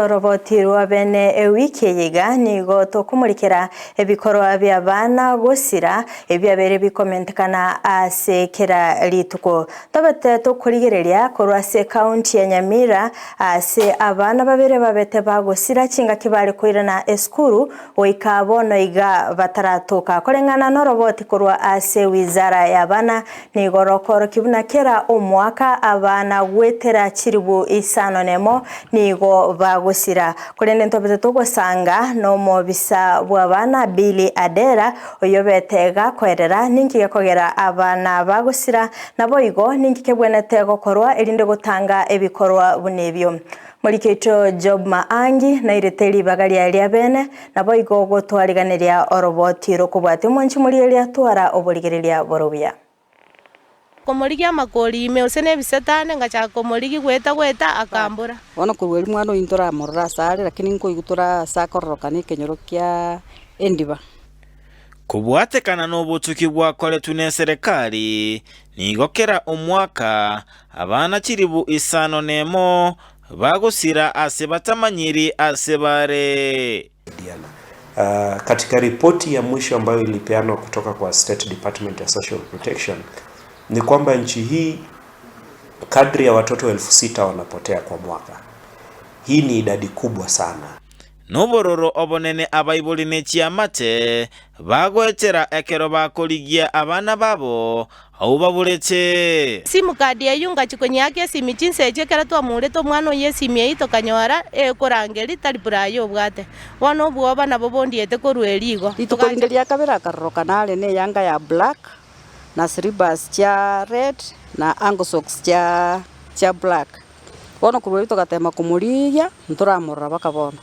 Ase oroboti rwa bene ewiki eye iga nigo tokomorikera ebikorwa bi'abana gosira ebiabeire bikomentekana ase kera rituko. Tobete tokorigereria korwa ase ekaunti ya Nyamira ase abana babere babete bagosira chingaki bare koirana esukuru goika bono iga bataratoka. Koreng'ana noroboti korwa ase wizara y'abana Nigo rokoorokia buna kera omwaka abana goetera chilifu isano nemo nigo bagosira. Korende ntobete togosanga nomobisa bw'abana Billy Adera, oyobete gakoerera ninki gekogera abana bagosira, naboigo ninki kebwenerete gokorwa erinde gotanga ebikorwa buna ebio. Morikeito Job Maangi nairete ribaga riaye ria bene, naboigo gotwariganeria oroboti rokobwatia omwanchi morieria twara oborigereria bore obuya. Komorigia amakori ime gose nebisetane, ngachaka komorigia goeta goeta, akambora. Bono korwa erio mwana oyio ntoramorore asare, lakini nkoigwa tore ase akororokana ekenyoro kia endiba. Kobwatekana nobotuki bwakoretwe neserekari, nigo kera omwaka abana chilifu isano nemo bagosira ase batamanyiri ase bare. Uh, katika ripoti ya mwisho ambayo ilipeanwa kutoka kwa State Department ya Social Protection ni kwamba nchi hii kadri ya watoto 6000 wanapotea kwa mwaka. Hii ni idadi kubwa sana. Nobororo obonene abaibori ne chiamate bagoetera ekero bakorigia abana babo abwo baburete. Simu card eyio ngachia konyeaka esimi chinsa echio ekero twamourete omwana oyio esimi eyio tokanyora ekorangeria tari bura obwate. Bono obwoba nabo bondiete korwa erio igo. Rituko rinde ria kabere akarorokana are neyanga ya black, na slippers chia red, na ankle socks chia chia black. Bono korwa erio togatema komorigia, ntoramorora mpaka bono.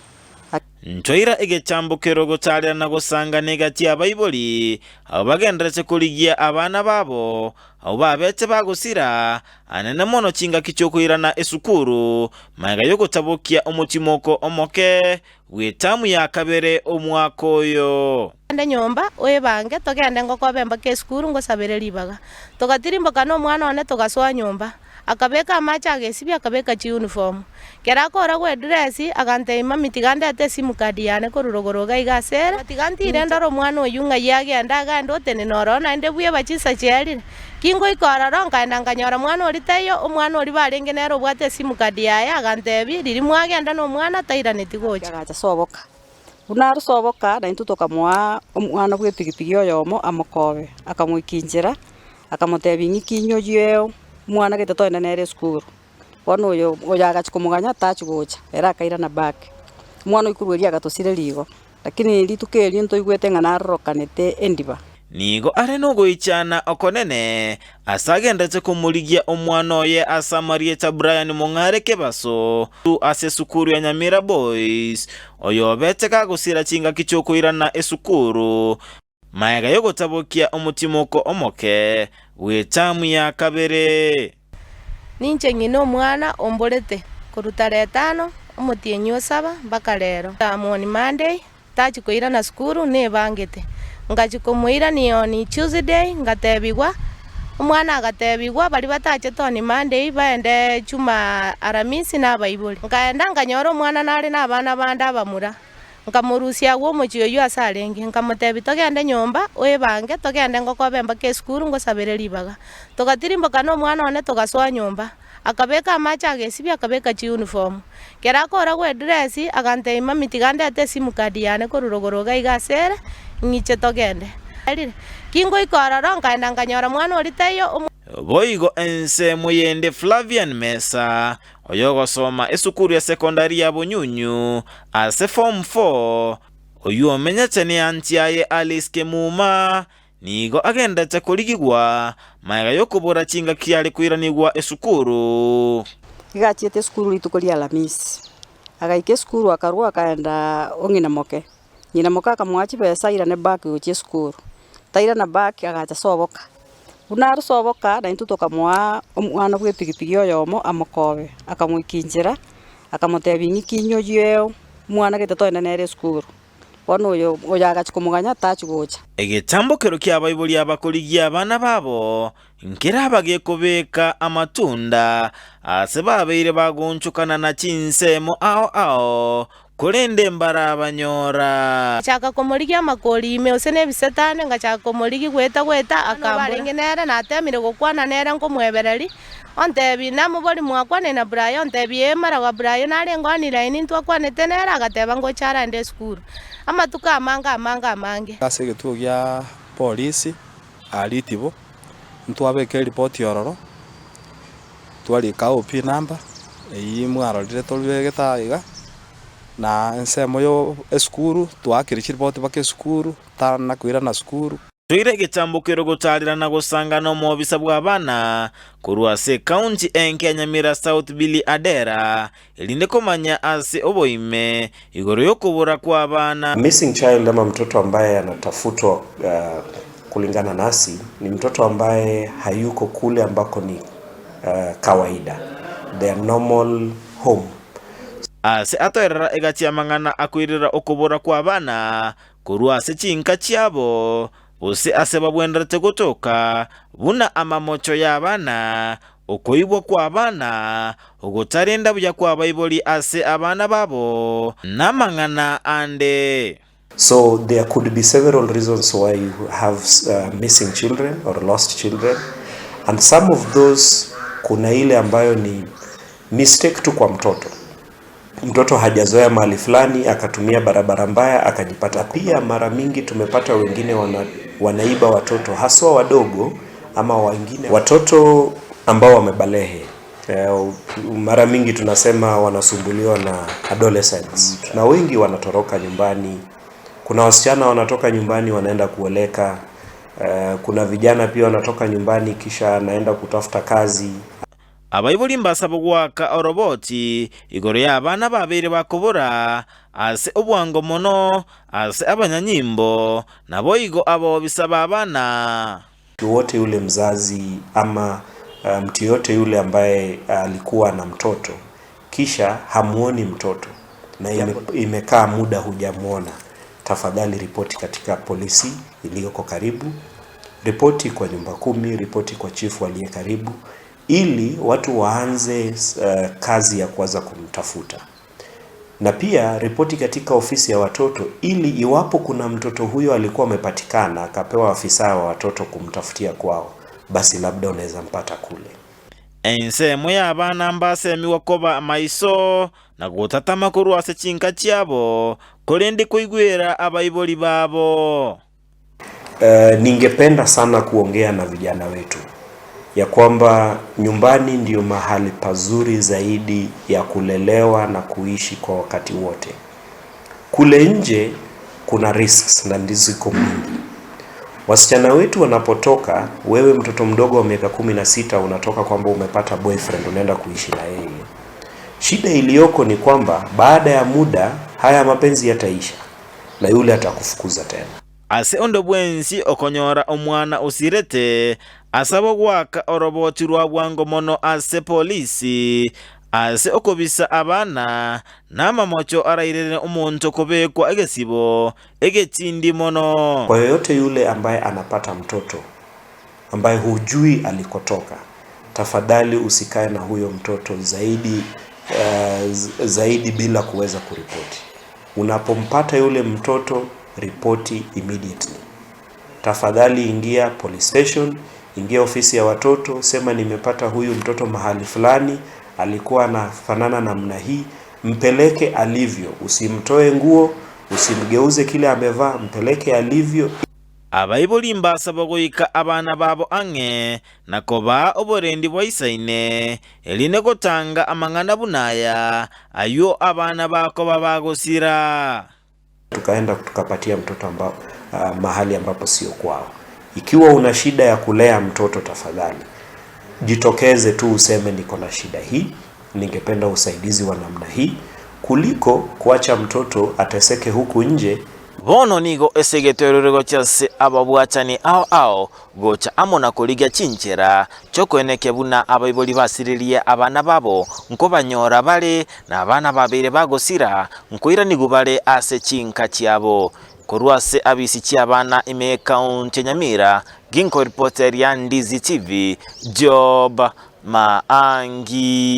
Ntoira egechambokero gotaarera na gosangana egati y'abaibori, abwo bagendererete korigia abana babo, abwo babete bagosira, anene mono chingaki chi'okoirana esukuru, magega y'ogotabokia omotimoko omoke bw'etamu ya kabere omwaka oyo. Togende nyomba, oebange, togende ngokobe mpaka esukuru ngosabere ribaga. Togatirimboka nomwana one togasoa nyomba. Akabeka amache agesibia akabeka chiuniform. Kero akora gwedress agantebia mummy tiga ndete esim card yane korwa rogoro iga iga ase ere, tiga ntire ndore omwana oyio ng'ai agenda agende otenene ororo naende bweba chinsa chiarire. Ki ngoika ororo nkaenda nkanyora mwana oria taiyo, omwana oria barenge nere obwate esim card yaye agantebia riria mwagenda na omwana tairaneti gocha. Agacha soboka. Buna are soboka, naintwe tokamoa omwana bw'epigipigi oyomo amokobe, akamoikia inchera, akamotebia ng'iki inye oyio omwana gete toende nere esukuru. Bono oyo oyo agachia komoganya tachia gocha, ere akairana back. Omwana oyio korwa erio agatosireria igo, lakini rituko erio ntoigwete ng'a narorokanete endiba. Nigo are nogoichana okonene ase agenderete komorigia omwana oye ase amarieta Brian Mong'are Kebaso ase esukuru ya Nyamira Boys, oyobete gagosira chingaki chi'okoirana esukuru magega y'ogotabokia omotimoko omoke bw'etamu ya kabere. Ninche ng'ina omwana omborete korwa tarehe etano omotienyi o saba mpaka rero. On Monday Tachia koirana sukuru nebangete. Ngachia komoirania on Tuesday ngatebigwa, omwana agatebigwa baria batachete on Monday baende Juma Aramisi na abaibori. Nkaenda nkanyora omwana nare na abana bande abamura, nkamorusia agwo omochie oyio ase arenge, nkamotebia togende nyomba oebange togende ngokobe mpaka esukuru ngosabere ribaga. Togatirimboka na omwana one togasoa nyomba. Akabeka amache agesibia, akabeka chiuniform. Kero akora gwedress, agantebia mummy tiga ndete esim card yane korwa rogoro iga iga ase ere, ng'iche togende. Erire, ki ngoika ororo, nkaenda nkanyora mwana oria taiyo, omo. Boigo ensemo yende Flavian Mesa, oyogosoma esukuru ya sekondari ya Bunyunyu ase form four, oyio omenyete ne aunty yaye Alice Kemuma, Nigo agenderete korigigwa magega y'okobora chingaki are koiranigwa esukuru. Iga achiete esukuru rituko ria Alamisi. Agaika esukuru akarua akaenda o ng'ina moke. Ng'ina moke akamoa chibesa airane back gochia esukuru. Tairana back agacha soboka. Buna are soboka naintwe tokamoa omwana bwa epigipigi oyomo amokobe, akamoikia inchera, akamotebia ng'iki inye oyio omwana gete toende nere esukuru. Bono oyo oyo agachia komoganya tachia gocha. Egetambokero ki'abaibori abakorigia abana babo nkeraba gekobeka amatunda aase babeire bagoonchokana na chinsemo ao ao, korende mbarabanyora. Ngachaka komorigia amakori ime gose nebisetani, ngachaka komorigia goeta goeta akambora. Barenge nere, natemire gokwana nere nkomwebereria, ontebia, Namoboria mwakwane na Brian? Ontebia, Ee, mara gwa Brian narenge online ntwakwanete nere, agateba ngocha arande esukuru. Amatuko amange amange amange. Ase egetuo gia polisi aa Ritibo, ntwabeka eripoti ororo, twarika OP number, eyio mwarorire torbegete aa iga, na ensemo ya esukuru twaakire chiripoti mpaka esukuru, tana koirana sukuru. Toire egetambokero gotaarera na gosanga nomobisa bw'abana korwa ase ekaunti enke ya Nyamira South Billy Adera, erinde komanya ase oboime igoro y'okobora kw'abana. Missing child ama mtoto ambaye anatafutwa uh, kulingana nasi ni mtoto ambaye hayuko kule ambako ni uh, kawaida their normal home. Ase atoerera egati amang'ana akoirera okobora kw'abana korwa ase chinka chiabo, gose ase babwenerete gotoka, buna amamocho y'abana, okoibwa kw'abana, ogotarenda buya kw'abaibori ase abana babo, namang'ana ande. So there could be several reasons why you have uh, missing children or lost children and some of those, kuna ile ambayo ni mistake tu kwa mtoto mtoto hajazoea mahali fulani akatumia barabara mbaya akajipata. Pia mara mingi tumepata wengine wana, wanaiba watoto haswa wadogo ama wengine watoto ambao wamebalehe. Eh, mara mingi tunasema wanasumbuliwa na adolescents na wengi wanatoroka nyumbani. Kuna wasichana wanatoka nyumbani wanaenda kuoleka. Eh, kuna vijana pia wanatoka nyumbani kisha anaenda kutafuta kazi. Abaibori mbasabwe goaka oroboti igoro y'abana babeire bakobora ase obwango mono ase abanyanyimbo, naboigo abobisa b'abana. Wote yule mzazi ama mtu yote yule ambaye alikuwa na mtoto kisha hamuoni mtoto na ime, imekaa muda hujamuona, tafadhali ripoti katika polisi iliyoko karibu, ripoti kwa nyumba kumi, ripoti kwa chifu aliye karibu, ili watu waanze kazi ya kuanza kumtafuta na pia ripoti katika ofisi ya watoto ili iwapo kuna mtoto huyo alikuwa amepatikana akapewa afisa wa watoto kumtafutia kwao, basi labda unaweza mpata kule. Ensemo y'abana mbasemiwa koba maiso na gotatama korwa ase chinka chiabo, korende koigwera abaibori babo. Ningependa sana kuongea na vijana wetu ya kwamba nyumbani ndiyo mahali pazuri zaidi ya kulelewa na kuishi kwa wakati wote. Kule nje kuna risks na ziko mingi. Wasichana wetu wanapotoka, wewe mtoto mdogo wa miaka 16 unatoka kwamba umepata boyfriend unaenda kuishi na yeye. Shida iliyoko ni kwamba baada ya muda haya mapenzi yataisha na yule atakufukuza tena. Ase onde bwensi okonyora omwana osirete asabwe goaka oroboti rwa bwango mono ase polisi ase okobisa abana na amamocho arairere omonto kobekwa egesibo egetindi mono. Kwa yoyote yule ambaye anapata mtoto ambaye hujui alikotoka, tafadhali usikae na huyo mtoto zaidi zaidi bila kuweza kuripoti. Unapompata yule mtoto, ripoti immediately. Tafadhali ingia police station, ingia ofisi ya watoto, sema nimepata huyu mtoto mahali fulani, alikuwa anafanana namna hii, mpeleke alivyo, usimtoe nguo, usimgeuze kile amevaa, mpeleke alivyo. Abaibori mbasabwa goika abana babo ang'e na kobaa oborendi bwa isaine erinde gotanga amang'ana bunaya aywo abana bakoba bagosira. Tukaenda tukapatia mtoto ambao, mahali ambapo sio kwao. Ikiwa una shida ya kulea mtoto, tafadhali jitokeze tu useme niko na shida hii, ningependa usaidizi wa namna hii, kuliko kuacha mtoto ateseke huku nje. Bono nigo esegete orore gochia ase ababwachani ao ao, gocha amo na korigia chinchera chi'okoenekia buna abaibori basiririe abana babo nkobanyora bare, na abana babeire bagosira nkoiranigwa bare ase chinka chiabo. Korwa ase abisi chi'abana ime y'Ekaunti ya Nyamira, ginkoripoteria Ndizi TV, Job Maangi.